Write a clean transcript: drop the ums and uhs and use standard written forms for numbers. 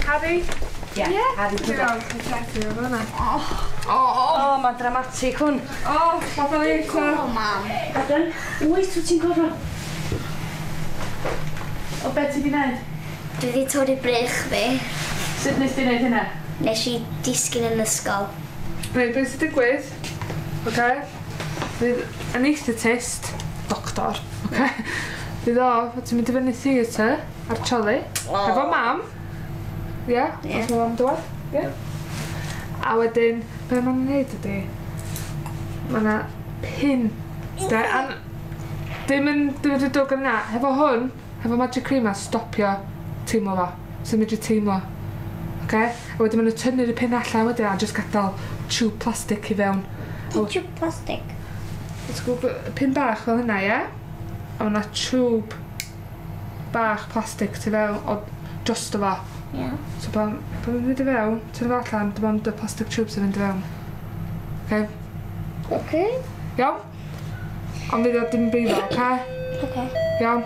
Harry? Ie, Harry Dwi'n credu o fan'na. O, o, mae'n dramatic hwn. O, fath o eich O, mam. Pardon? Wyt, wyt ti'n gorfod? O, beth ti di wneud? Dwi wedi torri brych fi. Sut nes ti wneud hynna? Nes i disgyn yn ysgol. Reit, beth sy'n digwydd? Oce? Fydd anaesthetist, doctor, oce? Fydd o, ti'n mynd i fyny theatr ar trolley, hefo mam. Ie? Ie. Os mae mam dŵad? Ie. A wedyn, be ma'n neud ydi, mae yna pin, de, a dim yn, dim yn dod yna, hefo hwn, hefo magic cream a stopio teimlo fo, sy'n mynd i teimlo. Oce? A wedyn maen nhw'n tynnu'r pin allan wedyn a jyst gadael tube plastic i fewn. Tube plastic. Ti'n gwybod, pin bach fel hynna, ie? A mae yna tube bach plastic tu fewn o drosto fo. Ie. So pan mae'n mynd i fewn, tynnu fo allan, dim ond y plastic tube sy'n mynd i fewn. Oce? Oce. Iawn? Ond fydd o dim brifo, oce? Oce. Iawn?